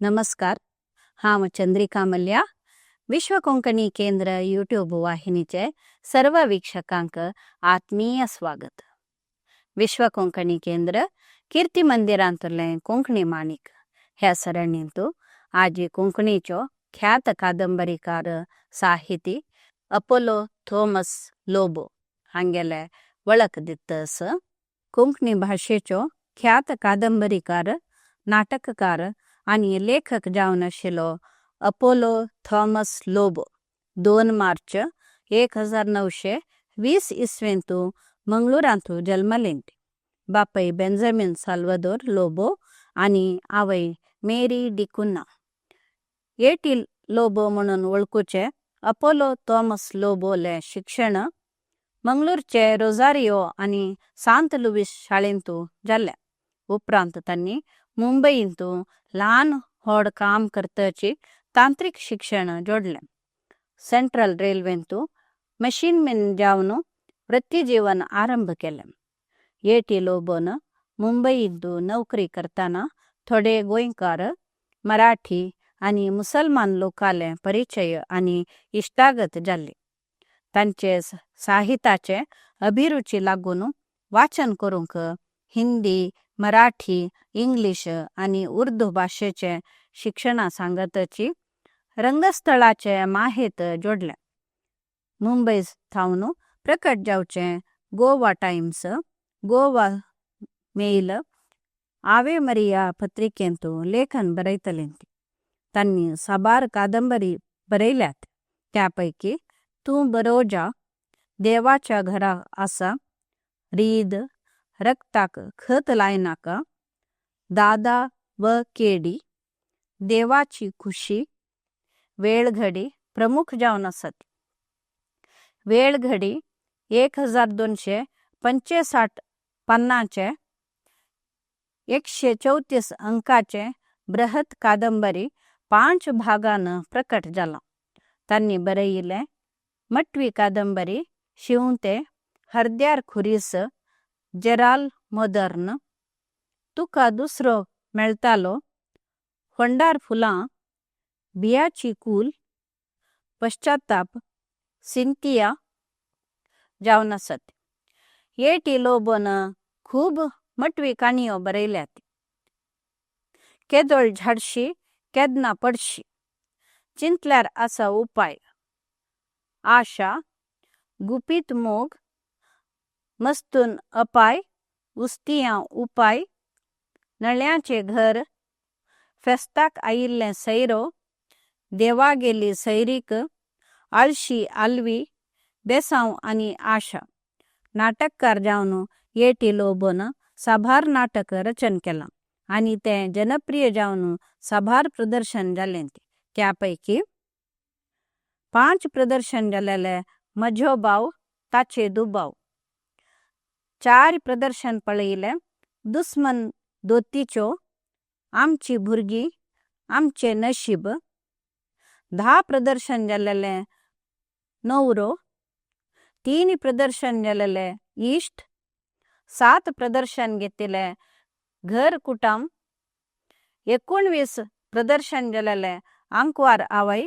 नमस्कार, हांव चंद्रिका मल्या, विश्व कोंकणी केंद्र यूट्यूब वाहिनीचे सर्व वीक्षकांक आत्मीय स्वागत। विश्व कोंकणी केंद्र कीर्ती मंदिरांतले कोंकणी माणिक ह्या सरणींतु आज कोंकणीचो ख्यात कादंबरीकार साहिती अपोलो थॉमस लोबो हांगेले वळख दितस। कोंकणी भाषेचो ख्यात कादंबरीकार, नाटककार आनी लेखक जावन आशिल्लो अपोलो थॉमस लोबो 2 मार्च 1920 इस्वेंतु मंगळूरांतु जल्मलें। बापय बेंजामिन साल्वादोर लोबो आनी आवय मेरी डिकुन्हा। एटी लोबो म्हणून वळखुचे अपोलो थॉमस लोबोले शिक्षण मंगळूरचे रोजारियो आनी सांत लुईस शाळेंतु जालें। उपरांत तांणी मुंबईंतु ल्हान व्हड काम करतची तांत्रिक शिक्षण जोडलें। सेंट्रल रेल्वेंतु मशीनमॅन जावन वृत्तिजीवन आरंभ केलें। एटी लोबोन मुंबईंतु नोकरी करताना थोडे गोंयकार, मराठी आनी मुसलमान लोकांले परिचय आनी इष्टागत जाली। तांचे साहित्याचे अभिरुची लागून वाचन करूंक हिंदी, मराठी, इंग्लिश आनी उर्दू भाषेचे शिक्षण सांगतची रंगस्थळाचे माहेत जोडलें। मुंबई थावन प्रकट जावचे Goa Times, Goa Mail, Ave Maria पत्रिकेंतु लेखन बरयतलें। तांणी साबार कादंबरी बरयल्यात, त्यापैकी तूं बरो जा, देवाच्या घरा आसा, रीद, रक्ताक खत लायनाका, दादा व केडी, देवाची खुशी, वेळघडी प्रमुख जावन आसात। वेळघडी 1265 पानांचे 134 अंकाचे बृहत कादंबरी 5 भागान प्रकट जाला। तांणी बरयिल्ले मटवी कादंबरी शिंवते, हरद्यार खुरीस, जेराल मोदर्न, तुका दुसरो मेळतालो, फोंडार फुलां, बियाची कूल, पश्चाताप, सिंथिया जावन आसात। एटी लोबोन खूब मटवी काणयो बरयल्यात। केदोळ झाडशी केदना पडशी, चिंतल्यार आसा उपाय, आशा, गुपीत मोग, मस्तून अपाय उस्तियां उपाय, नळ्याचे घर, फेस्ताक आयिल्लें सैरो, देवागेली सैरीक, आळशी आल्वी, बेसांव आनी आशा। नाटककार जावन एटी लोबोन साबार नाटक रचन केलां आनी ते जनप्रिय जावन साबार प्रदर्शन जालें। त्यापैकी 5 प्रदर्शन जालेले म्हजो भाव ताचे दुबाव, 4 प्रदर्शन पळयले दुस्मन दोतीचो, आमची भुरगीं, आमचे नशीब, 10 प्रदर्शन जालेले नवरो, 3 प्रदर्शन जालेले इश्ट, 7 प्रदर्शन घेतिले घर कुटाम, 19 प्रदर्शन जालेले आंकवार आवय,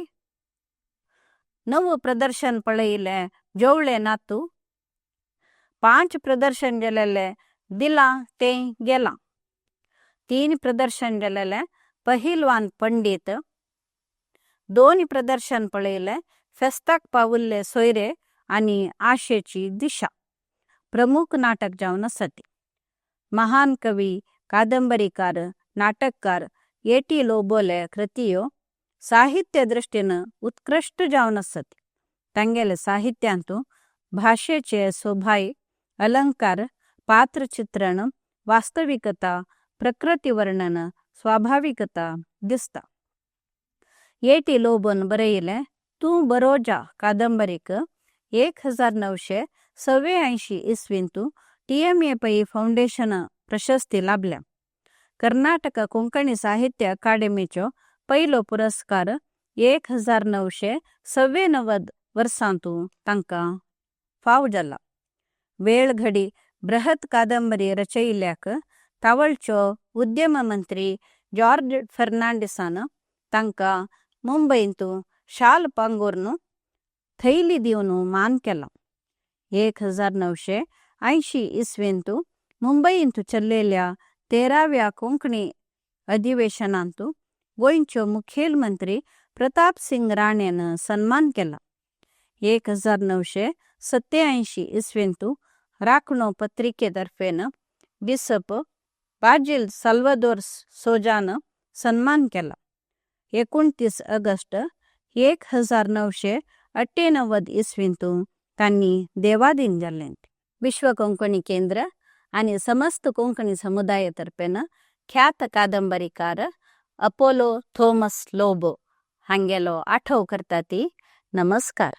9 प्रदर्शन पळयिल्ले जोवळे नातू, 5 प्रदर्शन जालेले दिलां तें गेलां, 3 प्रदर्शन जालेले पहिलवान पंडित, 2 प्रदर्शन पळयिल्ले फेस्ताक पाविल्ले सोयरे आनी आशेची दिशा प्रमुख नाटक जावन आसात। महान कवी, कादंबरीकार, नाटककार एटी लोबोले कृतियो साहित्य दृष्टीन उत्कृष्ट जावन आसात। तांगेले साहित्यांतु भाषेचे सोभाय, अलंकार, पात्रचित्रण, वास्तविकता, प्रकृति वर्णन, स्वाभाविकता दिसता। एटी लोबोन बरयिल्ले तूं बरो जा कादंबरीक 1984 इस्वींतु टीएमए पै फाउंडेशन प्रशस्ती लाभल्या। कर्नाटक कोंकणी साहित्य अकादेमीचो पहिलो पुरस्कार 1994 वर्सांतु तांकां फाव जाला। वेळघडी बृहत कादंबरी रचयिल्ल्याक तावळचो उद्यम मंत्री जॉर्ज फेर्नांडीसान तांकां मुंबयंत शाल पांगुरून थैली दिवन मान केला. 1980 इस्वेंत मुंबयंत चल्लेल्या 13व्या कोंकणी अधिवेशनांत गोंयचो मुखेलमंत्री प्रताप सिंग राणेन सन्मान केला. 1987 इस्वेंत राखणो पत्रिके तर्फेन बिशप बाजील साल्वादोर सोजान सन्मान केला. 29 ऑगस्ट 1998 इस्वेंत तांणी देवाधीन जाल्ले. विश्व कोंकणी केंद्र आनी समस्त कोंकणी समुदाय तर्फेन ख्यात कादंबरीकार अपोलो थॉमस लोबो हांगेलो आठव करता ती. नमस्कार.